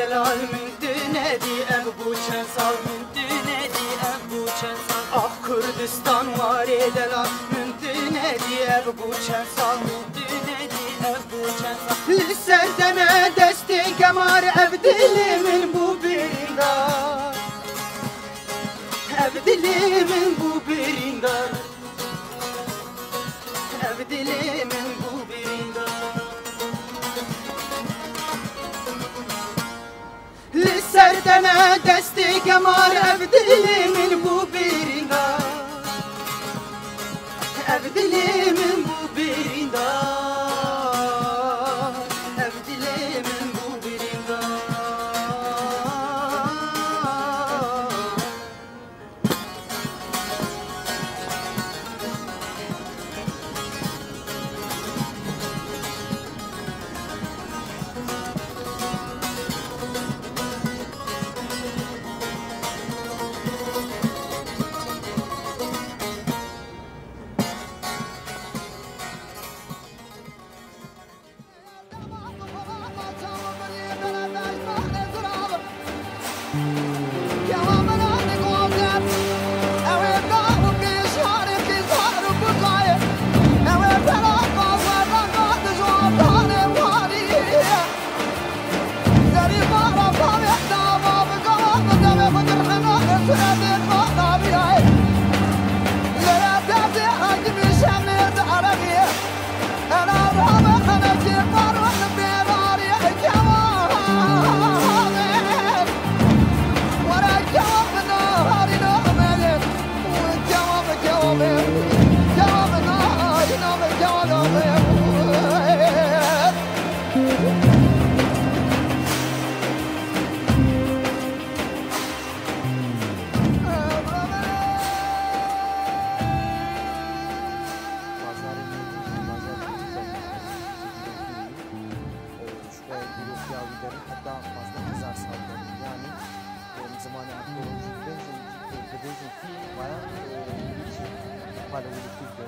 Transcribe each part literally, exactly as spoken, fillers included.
Delal min tu nedî ev bû çend sal, min tu nedî ev bû çend sal. Ax Kurdistan warê delal min tu nedî ev bû çend sal, min tu nedî ev bû çend sal. Li ser te me destê gemar ev dilê min bû birîndar. Ev dilê min bû birîndar. Ev dilê min bû birîndar. Li ser te me destê gemar ev dilê min bû birîndar. Ev dilê min bû birîndar. Ev dilê min bû birîndar. Bazarê Mêrdîn jî bazarê Mêrdîn e, ji xwe dîrokiya wî derin heta pazdeh hezar sal derin. Yanî, e, zimanê arkeolojî dibêjin, dibêjin kî waya, e, paleolîtîk e.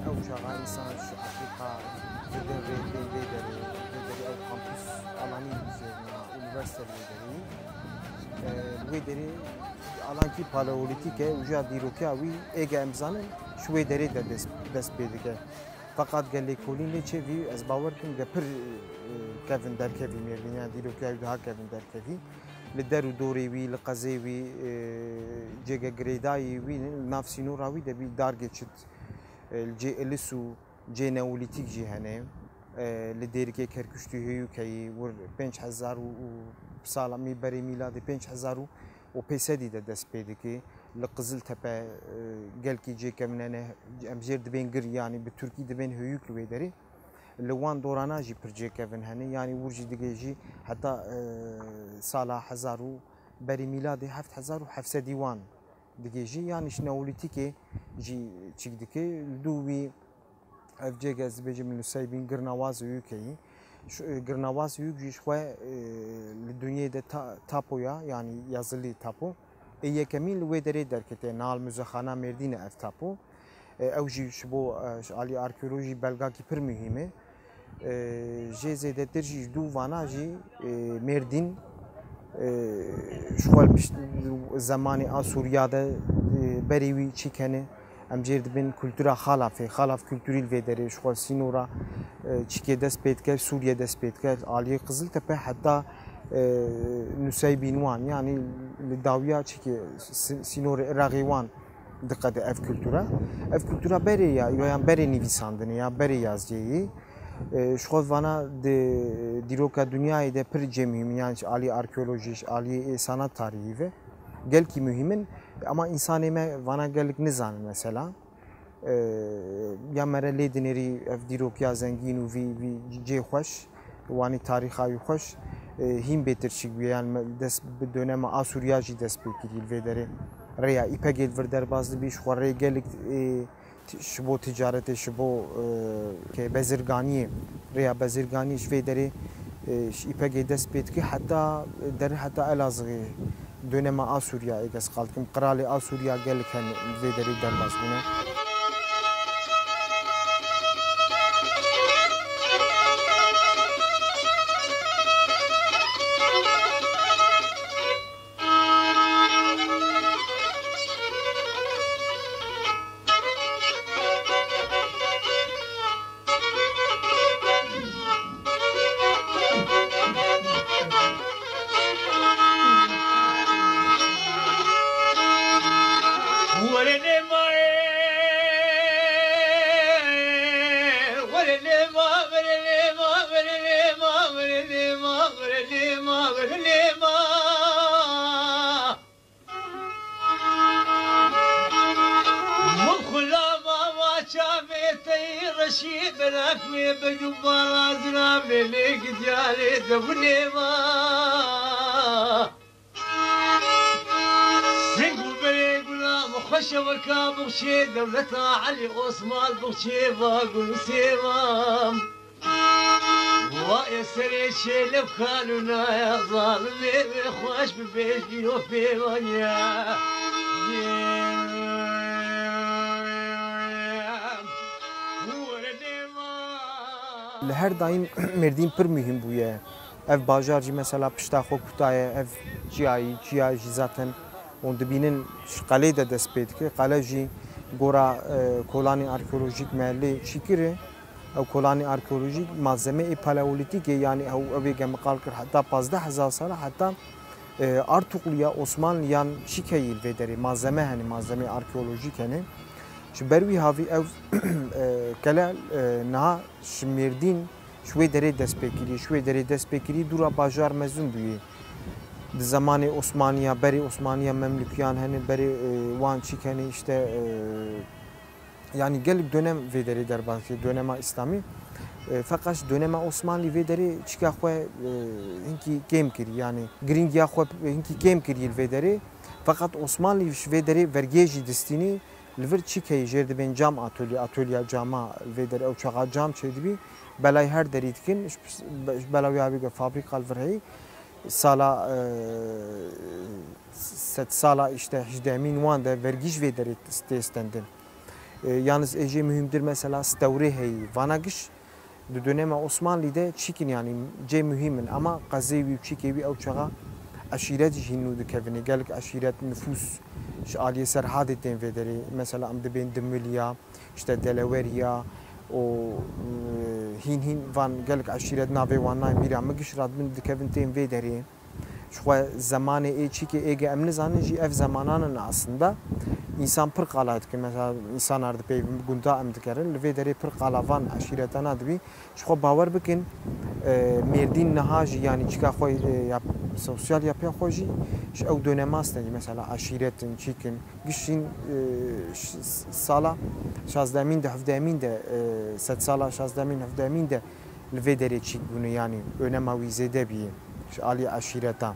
Ew çaxa însan ji Afrîka dibe vê, vê, vê derê, vê derê ew kampus alanî jê niha, unîversîte li wê derê. E, li wê derê alan kî paleolîtîk e û jî ya dîrokiya wî êge em zanin ji wê derê de dest, dest pê dike. Feqat gelê kolîn lê çêvî, ez bawer dikim ge pir, e, kevin derkevî Mêrdîn, yan dîrokiya wî daha kevin derkevî. Li der û dorê wî, li qezê wî, e, cêge girêdayî wî, li nav sînora wî de bî dargê çit, e, li cê ilis û cê neolîtîk jî hene. E, li Dêrikê Kerkûştî hêyûk heyî, wir pênc hezar û, û sala mî-, berê mîladê pênc hezar û û pênc sedî de dest pê dike. Li Qiziltepe, e, gelkî cêkevin hene, em jêr dibên gir, yanî bi tirkî dibên hêyûk li wê derê. Li wan dorana jî pir cêkevin hene, yanî wir jî digihêjî heta, e, sala hezar û berî mîladê heft hezar û heft sedî wan digihêjî, yanî ji neolîtîkê jî çîk dike. Li dû wî Ev cêge ez dibêjim li Seybîn Girnawaz Heyûkê yî. Şu, e, Girnawaz Heyûk jî ji xwe, e, li dinyê de ta-, tapo ya, yanî yazılı tapo. Ê yekemîn li wê derê derketiye, niha li Muzexana Mêrdîn e ev tapo. E, ew jî ji bo, e, ji alî arkeolojî belgakî pir muhîm e. E, jê zêdetir jî ji dû vana jî, e, Mêrdîn, e, ji xwe li pişt zemanê Asûriya de, e, berê wî çîk hene. Em jêr dibin kultura Xalafê, Xalaf kulturî li vê derê ji xwe sînora, e, çikê dest pê dike, Sûriye dest pê dike, aliyê Qiziltepe heta, e, Nuseybîn wan, yanî li dawiya çikê si-, sînorê Iraqê wan diqede ev kultura. Ev kultura berê ya, ya yan berê nivîsandinê ya berê yaziyê yê. E, ji xwe vana di dîroka dinyayê de pir cê muhîm in, yan ji aliyê arkeolojî, ji aliyê, e, sanat tarîhî ve. Gelkî muhîm in, ama însanê me vana gelek nizanin mesela. E, ya mere lê dinêrî ev dîrokiya zengîn û vî, vî cê xweş, wanî tarîxa wî xweş, e, hîn bêtir çîk bûye. Yan me dest bi dönema Asûriya jî dest pê kirî li vê derê. Rêya Îpegê li vir derbas dibî, ji xwe rê gelek, e, ti-, ji bo ticaretê, ji bo, e, ke bezirganiyê, rêya bezirganiyê ji vê derê, e, ji Îpegê dest pê dike, heta, e, der heta Elazığê. Dönema Asûriya, êk ez qal dikim, qiralê Asûriya gelek hene li vê derê derbas bûne. Şî belak wê bedû balazina melê gidiyarê de binêva. Sing û berê gulam xweşe weka buxçê dewleta Elî Osman buxçê va gul sêva. Wa ê serê çêlef kanûnaya zalimê wê xweş bibêj îro pêvaniya. Li her daîm Mêrdîn pir muhîm bûye. Ev bajar jî mesela pişta xwe kutaye, ev çiyayî, çiya jî zaten hûn dibînin ji qelê de dest pê dike. Qele jî gora, e, kolanê arkeolojîk me lê çî kiri. Ew kolanê arkeolojîk malzemeyê paleolîtîk e, yanî ew, ew ê gemiqal kir heta pazdeh hezar sala, heta, e, Artukluya Osmanliyan çîk heyî li vê derê, malzeme hene, malzemeyê arkeolojîk hene. Ji ber wî havî ew, e, kele, e, niha ji Mêrdîn, ji wê derê dest pê kirî, ji wê derê dest pê kirî dûra bajar mezin bûyê. Di zemanê Osmaniya, berê Osmaniya Memlûkiyan hene, berê, e, wan çîk hene, işte, e, yanî gelek dönem vê derê derbas kir, dönema Îslamî. E, feqet ji dönema Osmanlî vê derê çîka xwe, e, hinkî kêm kirî, yanî girîngiya xwe hinkî kêm kirî li vê derê. Feqet Osmanlî ji vê derê vergê jî distînî, li vir çîk heyî jêr dibên cam atolye, atolya cama li vê derê ew çaxa cam çêdibî, belayê her derî dikin, ji, ji bela wî havî fabrîka li vir heyî. Sala, e, sedsala, işte, hejdemîn wan de vergî ji vê derê tê stendin. E, yalnız ê jê muhîmtir mesela stewrê heyî. Vana giş di dönema Osmanlî de çîk in, yanî cê muhîm in. Ama qezê wî û çîkê wî ew çaxa eşîret jî hîn nû dikevin. Gelek eşîret nifûs ji aliyê Serhadê tên vê derê. Mesela em dibên Dimiliya, işte Deleweriya û, e, hîn hîn van gelek eşîret navê wan nayên bîra min, giş radibin dikevin tên vê derê. Ji xwe zemanê ê çîkê êge em nizanin jî ev zemanan in aslında. Însan pir qala dikin. Mesela însanar dipeyvin gunda em dikerin. Li vê derê pir qala van eşîretana dibî. Ji xwe bawer bikin, e, Mêrdîn niha jî yanî çîka xwe, e, ya sosyal yapıya xwe jî ji ew dönema stendî. Mesela eşîret in, çîk in. Gişîn, e, ş-, s-, sala şazdemîn de, hevdemîn de, e, sedsala şazdemîn, hevdemîn de li vê derê çîk bûne, yanî önema wî zêde bîye ji alî eşîretan.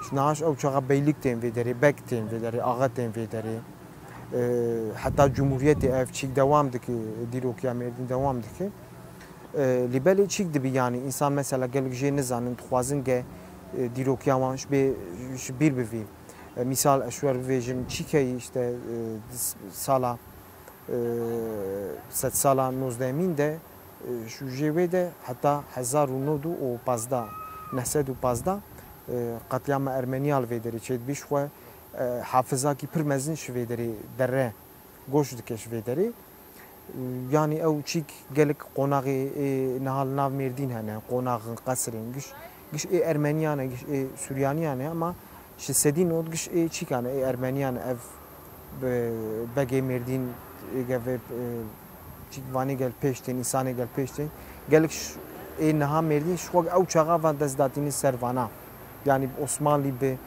Ji niha ji ew çaxa beylik tên vê derê, beg tên vê derê, axa tên vê derê. E, heta cumhuriyetê ev çîk dewam dike, dîrokiya Mêrdîn dewam dike. E, lê belê çîk dibî, yanî însan mesela gelek jê nizanin, dixwazin ge, e, dîrokiya wan ji bê, ji bîr bivî. E, mîsal ez ji we re bivêjim, çîkeyî işte, e, di s-, sala, e, sedsala nozdehemîn de, e, ji jê wê de heta hezar û nod û pazdeh, neh sed û pazdeh, e, qetlîama Ermeniya li vê derê çêdibî, ji xwe, e, hafizakî pir mezin ji vê derê dere, goş dike ji vê derê. Yanî ew çîk gelek qonaxê ê niha li nav Mêrdîn hene, qonaxin, qesrên, giş, giş ê Ermeniyan e, giş ê Suryaniyan e, ama ji sedî nod giş ê çîkan e, ê Ermeniyan e. Ev, e, begê Mêrdîn, ê gevê, e, çîk vanê gel pêş tên, însanê gel pêş tên. Gelek ş-, ê niha Mêrdîn ji xwe ew çaxa van dest datînin ser vana. Yanî Osmanlî bi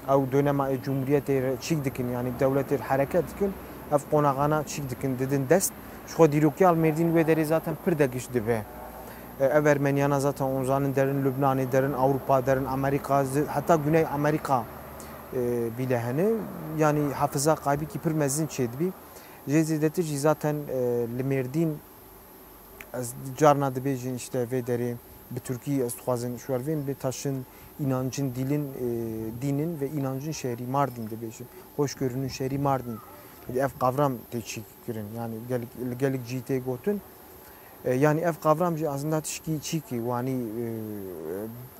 ew dönema ê cumhuriyetê re çîk dikin, yanî dewletê re hereket dikin, ev qonaxana çîk dikin, didin dest. Ji xwe dîrokiya li Mêrdîn wê derê zaten pir de giş dibe. E, ev Ermeniyana zaten hûn zanin derin Lubnanê, derin Ewropa, derin Amerîka, zi-, heta Güney Amerîka, e, bîle hene. Yanî hafiza kaybîkî pir mezin çêdibî. Jê zêdetir jî zaten, e, li Mêrdîn Ez carna dibêjin, işte, vê derê bi Tirkî ez dixwazin ji we re bêjim, bê taşın, inancın, dilin, e, dinin ve inancın şehri Mardin dibêjin. Hoşgörünün şehri Mardin. Hadi ev kavram tê çî kirin. Yani gelek, li gelek cî tê gotin. E, yani ev kavram jî aslında tişkî çîkî wanî, e,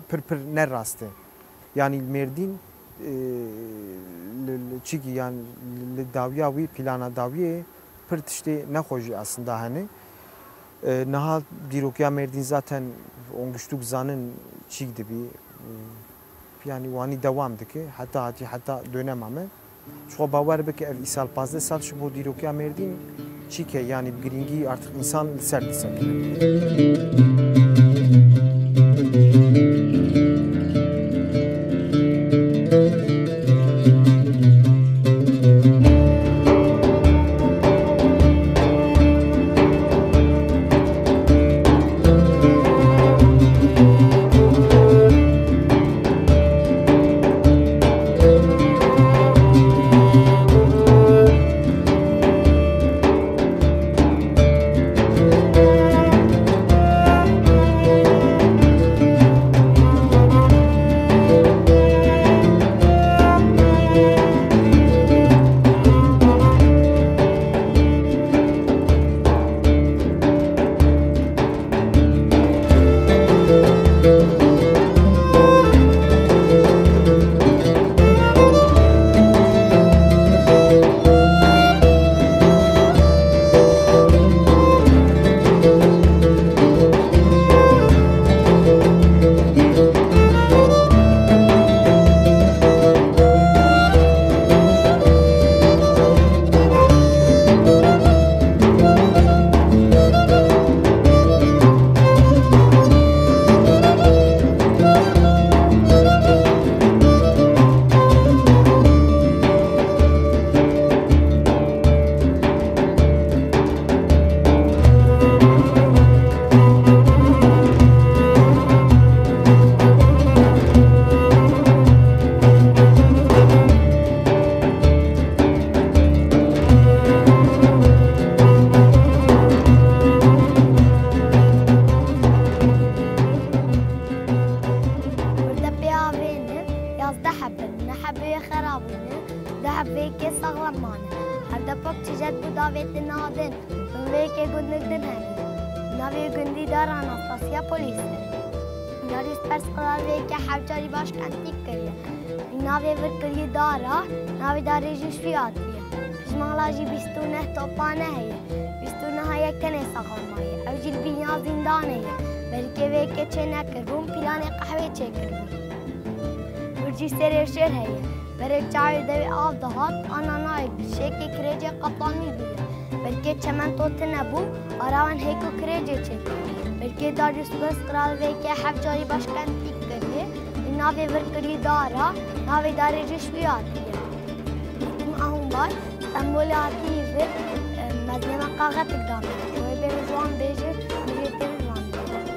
pir pir ne rast e. Yani Mêrdîn, e, li, li çîkî, yani li dawiya wî, plana dawiyê pir tiştê nexweş jî aslında hene. E, niha dîrokiya Mêrdîn zaten ongiştûk zanin çîk dibî. E, yani wanî dewam dike. Heta hatî heta dönema me. Ji xwe bawer bike ev îsal pazdeh sal ji bo dîrokiya Mêrdîn çîke, yani bi girîngî artık însan li ser disekine. Navê gundî Dara Anastasiya Polîs e. Darius Pers qral vê yekê heft carî başkentî kiriye. Navê vir kiriye Dara, navê darê jî Şûyî hatiye. Pişmala jî bîst û neh topane heye. Bîst û neh yek tenê saxlama ye. Ew jî li bînya zîndanê ye. Belkê vê yekê çê nekiribûn, planê qehwê çêkiribûn. Vir jî serê şêr heye. Berê çavê devê av dihat, ana nayê, şêkê kirêcê qaplanî bûye. Belkê çemento tune bû, ara wan hêk û kirêcê çêkir. Belkê Darius Pers qral vê yekê heft carî başkentî kiriye. Navê vir kiriye Dara, navê darê jî Şûyî hatiye. Tim ahûn bay, Stenbolê hatî vir, e, mezinê me qaxetik dame. Wê bê min ji wan bêje, min jê tê min ji wan bêje.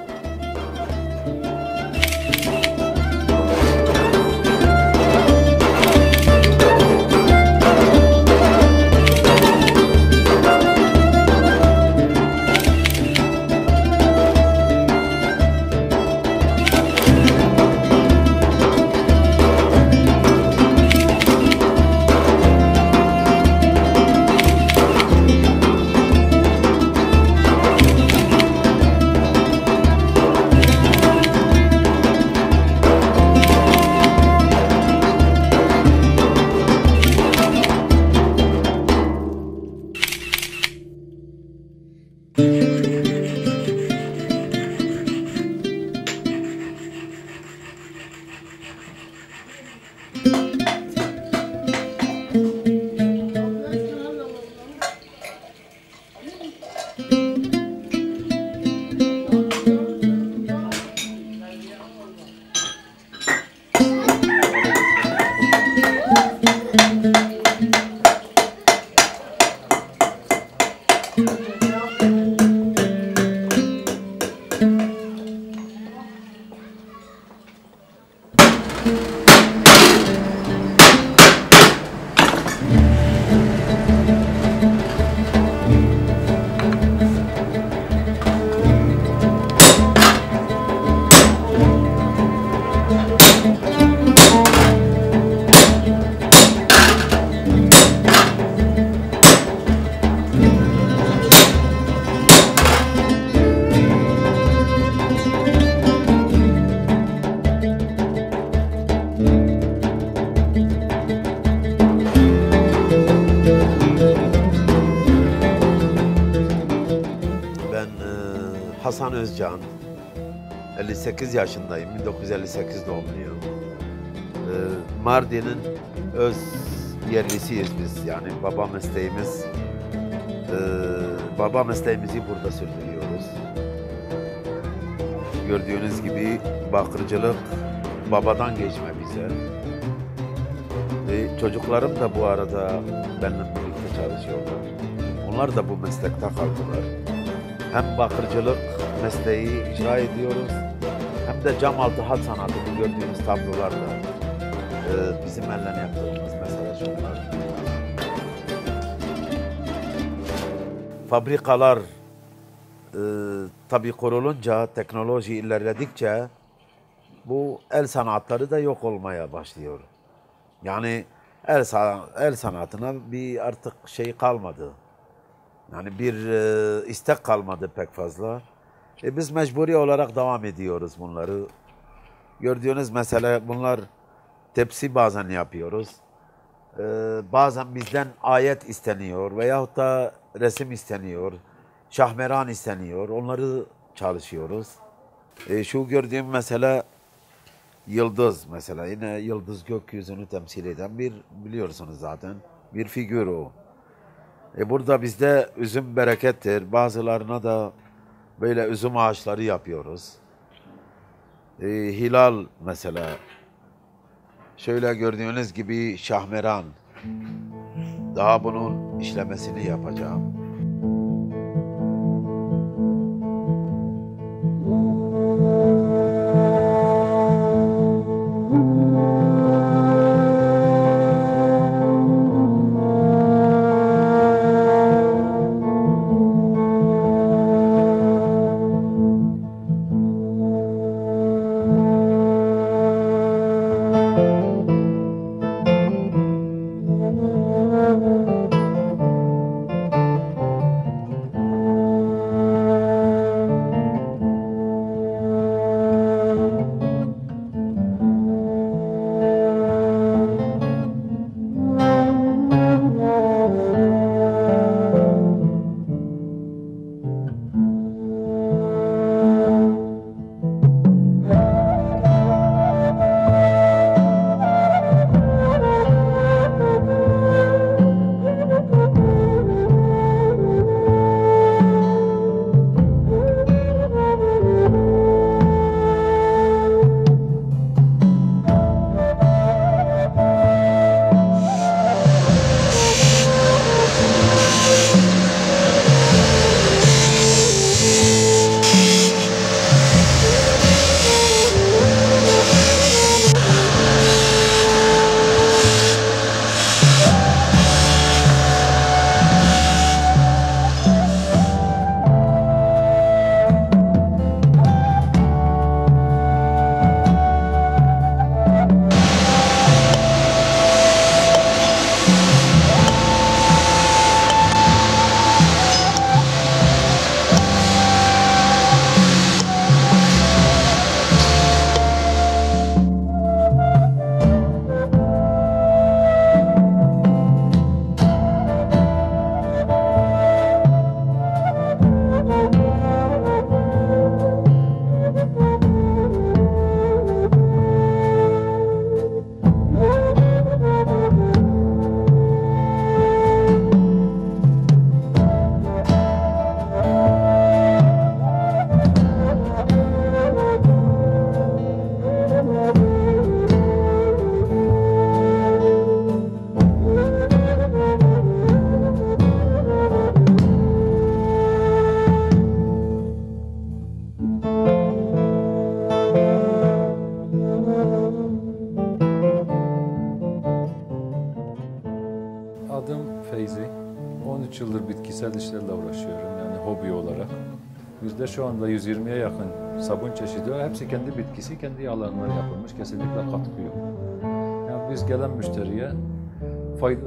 Ben, e, Hasan Özcan, elli sekiz yaşındayım, bin dokuz yüz elli sekiz doğumluyum. E, Mardin'in öz yerlisiyiz biz, yani baba mesleğimiz, e, baba mesleğimizi burada sürdürüyoruz. Gördüğünüz gibi bakırcılık babadan geçme bize. Ve çocuklarım da bu arada benimle birlikte çalışıyorlar. Onlar da bu meslekte kaldılar. Hem bakırcılık mesleği icra ediyoruz, hem de cam altı hat sanatı, bu gördüğünüz tablolar da, e, bizim elden yaptığımız mesela şunlar. Fabrikalar, e, tabii kurulunca, teknoloji ilerledikçe bu el sanatları da yok olmaya başlıyor. Yani el sa-, el sanatına bir artık şey kalmadı. Yani bir, e, istek kalmadı pek fazla. E, biz mecburi olarak devam ediyoruz bunları. Gördüğünüz mesele bunlar, tepsi bazen yapıyoruz. E, bazen bizden ayet isteniyor veyahut da resim isteniyor, şahmeran isteniyor. Onları çalışıyoruz. E, şu gördüğüm mesele yıldız mesela. Yine yıldız gökyüzünü temsil eden bir, biliyorsunuz zaten, bir figür o. E, burada bizde üzüm berekettir. Bazılarına da böyle üzüm ağaçları yapıyoruz. E, hilal mesela. Şöyle gördüğünüz gibi şahmeran. Daha bunun işlemesini yapacağım. Şu anda yüz yirmiye yakın sabun çeşidi var. Hepsi kendi bitkisi, kendi yağlarından yapılmış. Kesinlikle katkı yok. Yani biz gelen müşteriye fayda,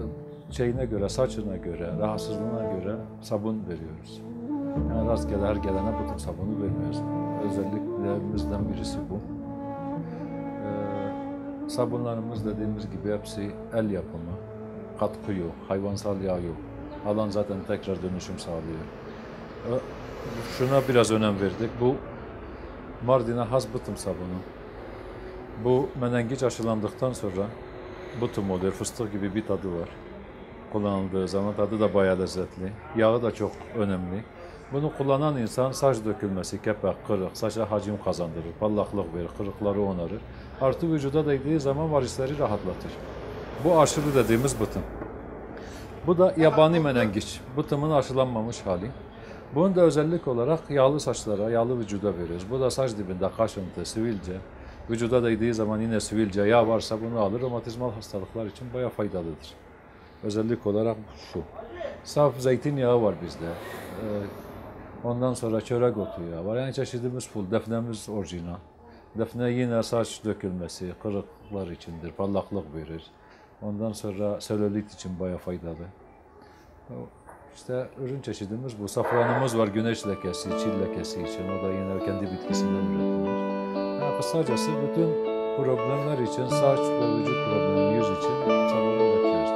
şeyine göre, saçına göre, rahatsızlığına göre sabun veriyoruz. Yani rastgele her gelene bu tür sabunu vermiyoruz. Özelliklerimizden birisi bu. Ee, sabunlarımız dediğimiz gibi hepsi el yapımı. Katkı yok, hayvansal yağ yok. Alan zaten tekrar dönüşüm sağlıyor. Ö-, şuna biraz önem verdik. Bu Mardin'e has bıtım sabunu. Bu menengiç aşılandıktan sonra bıtım oluyor. Fıstık gibi bir tadı var. Kullanıldığı zaman tadı da bayağı lezzetli. Yağı da çok önemli. Bunu kullanan insan saç dökülmesi, kepek, kırık, saça hacim kazandırır, parlaklık verir, kırıkları onarır. Artı vücuda değdiği zaman varisleri rahatlatır. Bu aşılı dediğimiz bıtım. Bu da yabani menengiç. Bıtımın aşılanmamış hali. Bunu da özellik olarak yağlı saçlara, yağlı vücuda veriyoruz. Bu da saç dibinde kaşıntı, sivilce, vücuda değdiği zaman yine sivilce, yağ varsa bunu alır. Romatizmal hastalıklar için bayağı faydalıdır. Özellik olarak şu. Saf zeytinyağı var bizde. Ee, ondan sonra çörek otu yağı var. Yani çeşidimiz full. Defnemiz orijinal. Defne yine saç dökülmesi, kırıklar içindir, parlaklık verir. Ondan sonra selülit için bayağı faydalı. İşte ürün çeşidimiz bu. Safranımız var, güneş lekesi, çil lekesi için. O da yine kendi bitkisinden üretilmiş. Yani kısacası bütün problemler için, saç ve vücut problemi, yüz için sabun üretiyoruz.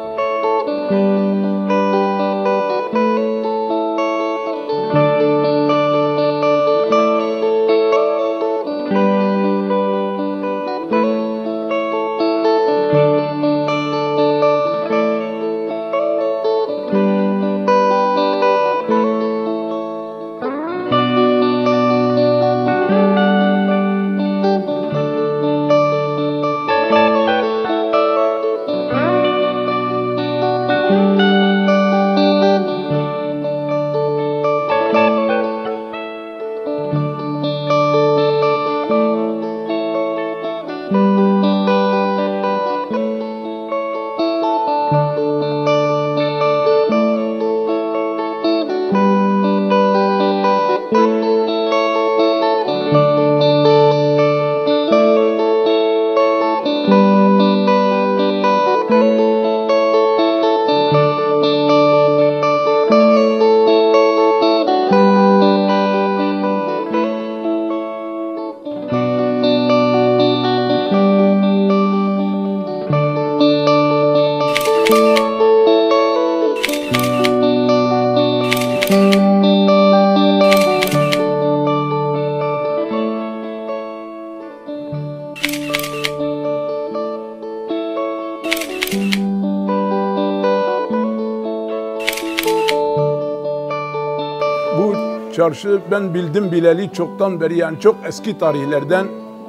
Bu çarşı ben bildim bileli çoktan beri, yani çok eski tarihlerden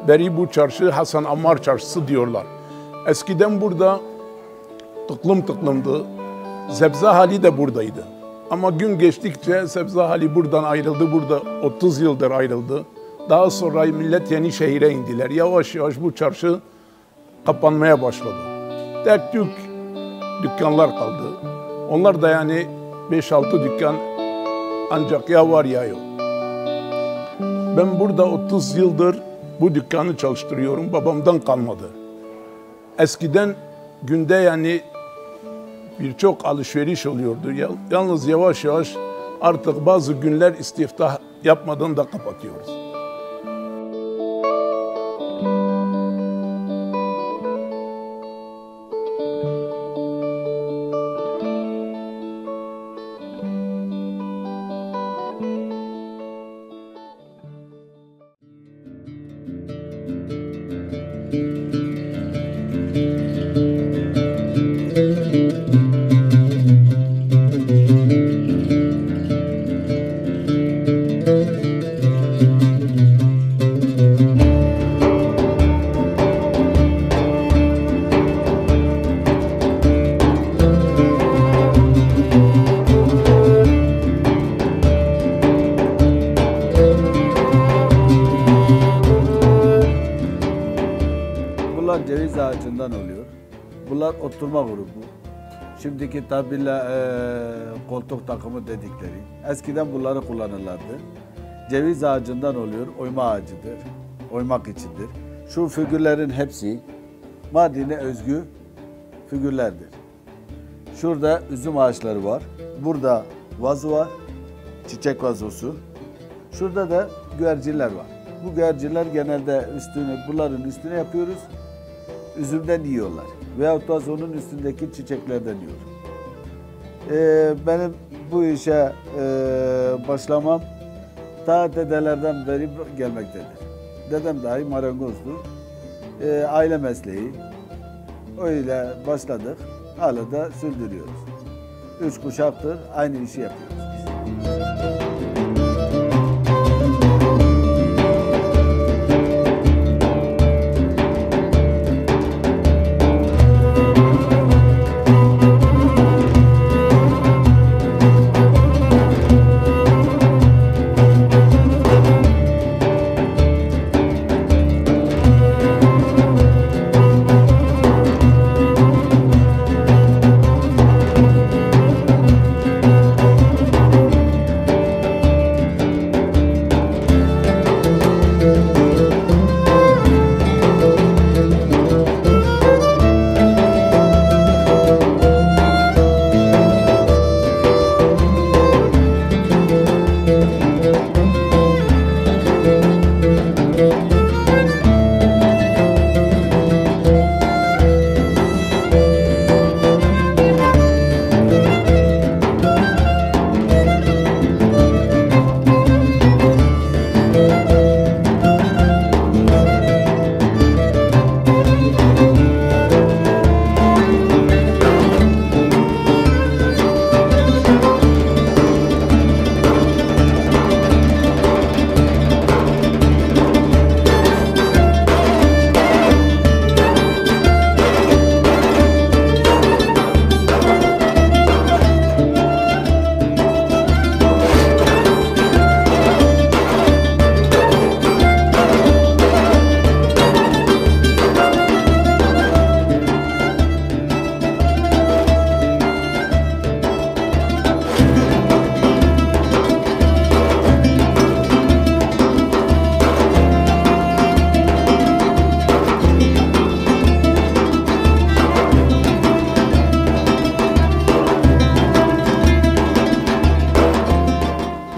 beri bu çarşı Hasan Ammar Çarşısı diyorlar. Eskiden burada tıklım tıklımdı. Sebze hali de buradaydı. Ama gün geçtikçe sebze hali buradan ayrıldı. Burada otuz yıldır ayrıldı. Daha sonra millet Yenişehir'e indiler. Yavaş yavaş bu çarşı kapanmaya başladı. Tek tük dükkanlar kaldı. Onlar da yani beş altı dükkan ancak ya var ya yok. Ben burada otuz yıldır bu dükkanı çalıştırıyorum. Babamdan kalmadı. Eskiden günde yani birçok alışveriş oluyordu. Ya-, yalnız yavaş yavaş artık bazı günler istiftah yapmadan da kapatıyoruz. Bunlar ceviz ağacından oluyor. Bunlar oturma grubu. Şimdiki tabirle, e, koltuk takımı dedikleri. Eskiden bunları kullanırlardı. Ceviz ağacından oluyor, oyma ağacıdır. Oymak içindir. Şu figürlerin hepsi Mardin'e özgü figürlerdir. Şurada üzüm ağaçları var. Burada vazo var. Çiçek vazosu. Şurada da güvercinler var. Bu güvercinler genelde üstünü, bunların üstüne yapıyoruz. Üzümden yiyorlar. Veyahut da onun üstündeki çiçeklerden yiyor. Ee, benim bu işe, e, başlamam ta dedelerden beri gelmektedir. Dedem dahi marangozdu. E, aile mesleği. Öyle başladık. Hala da sürdürüyoruz. Üç kuşaktır aynı işi yapıyoruz biz.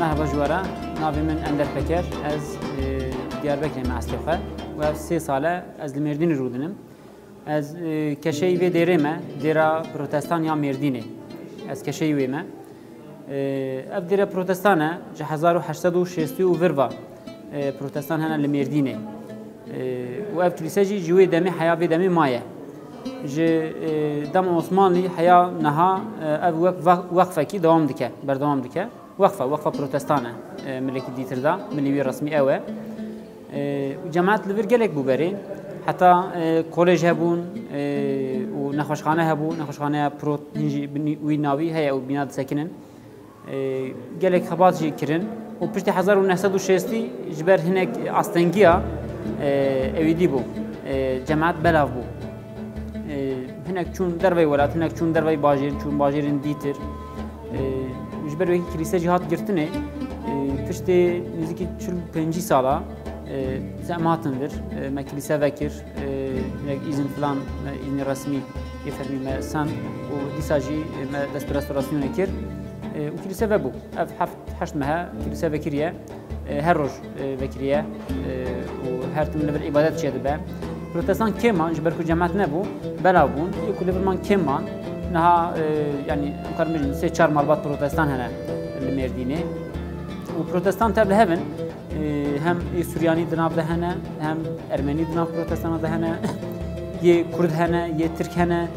Merhaba ji we re. Navê min Ender Peker. Ez, e, Diyarbekirê me eslê xwe. Û ev sê sal e ez li Mêrdînê rûdinim. Ez, e, keşeyî vê dêrê me, dêra protestan ya Mêrdînê. Ez keşeyî wê me. E, ev dêre protestan e, ji hezar û heşt sed û şêstî û vir ve, e, protestan hene li Mêrdînê. E, û ev kilîse jî ji wê demê heya vê demê maye. Ji, e, dema Osmanlî heya niha, e, ev wek ve-, wexfekî dewam dike, berdewam dike. Wexfa, wexfa protestan e, e, milekî dîtir de, milî wî resmî ew e. E, û cemaet li vir gelek bû berê. Heta, e, kolej hebûn, e, û nexweşxane hebû, nexweşxaneya Prot, hîn jî bi nî-, wî navî heye û bîna disekinin. E, gelek xebat jî kirin. Û piştî hezar û neh sed û şêstî ji ber hinek astengiya, e, ewîdî bû. E, cemaet belav bû. E, hinek çûn dervey welat, hinek çûn dervey bajêr, çûn bajêrên dîtir. E, ji ber wekî kilîse jî hat girtinê, e, piştê nêzîkî çil û pêncî sala, e, em hatin vir, e, me kilîse vekir, e, hinek îzin filan, me îzinê resmî yê fermî me send û dîsa jî, e, me dest bi restorasyonê kir, e, û kilîse vebû. Ev heft heşt mehe kilîse vekiriye, e, her roj, e, vekiriye, e, û her tim li vir îbadet çêdibe. Protestan kêm man, ji ber ku cemaet nebû, belav bûn. Yê ku li vir man kêm man, niha, e, yanî, em karin bêjin, sê çar malbat protestan hene li Mêrdînê. Û protestan tev li hev in, e, hem ê Suryanî di nav de hene, hem Ermenî di nav protestana de hene, yê Kurd hene, yê Tirk hene,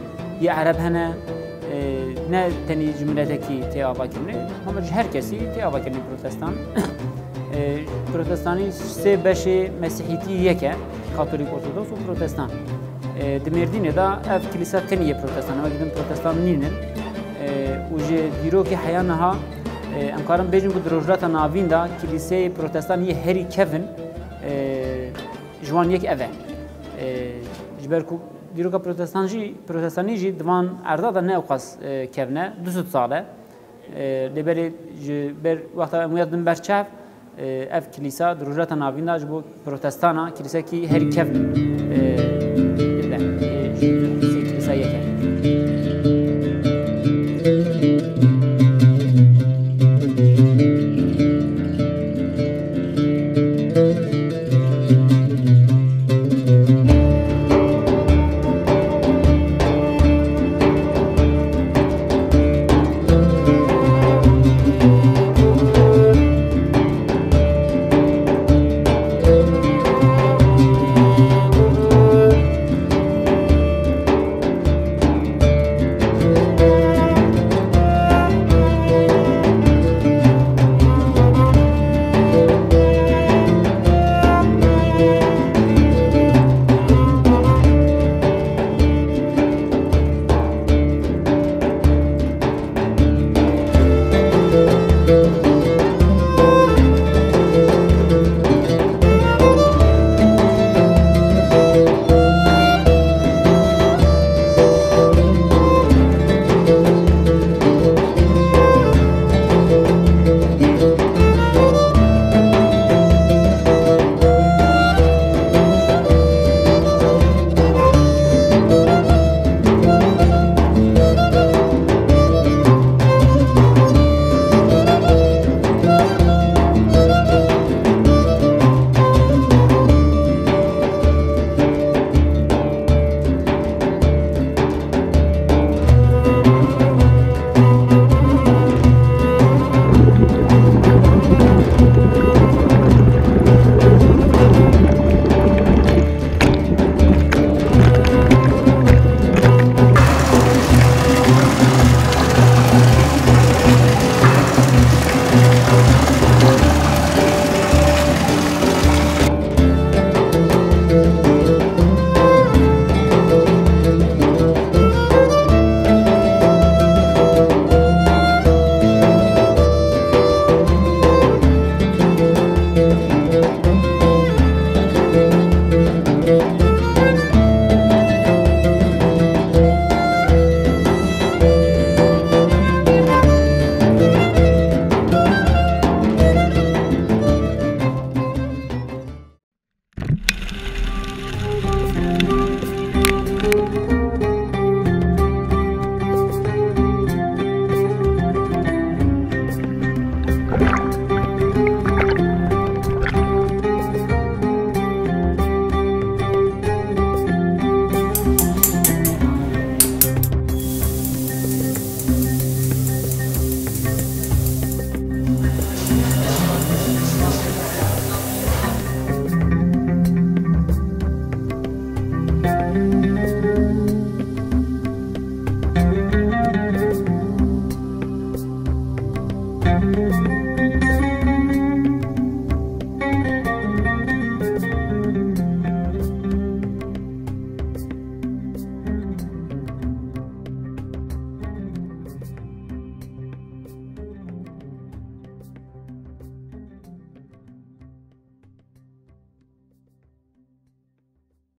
yê Ereb hene, e, ne tenî ji miletekî tê avakirinê, hema ji her kesî tê avakirinê protestan. E, protestanî sê beşê mesîhîtî yek e, Katolik, Ortodoks û Protestan. E, di Mêrdînê de ev kilîsa tenî yê protestan, wekî din protestan nînin. E, û ji dîrokê heya niha, e, em karin bêjin ku di Rojhilata Navîn de kilîseyê protestan yê herî kevin, e, ji wan yek ev e. E, ji ber ku dîroka protestan jî, protestanî jî di van erda de ne ew qas, e, kevn e, du sed sal e. E, lê berê ji ber wexta em wiya din ber çav, Ev kilîsa di Rojhilata Navîn de ji bo protestana kilîsekî herî kevn, e, dibe. E, ji sê kilîsa yek e.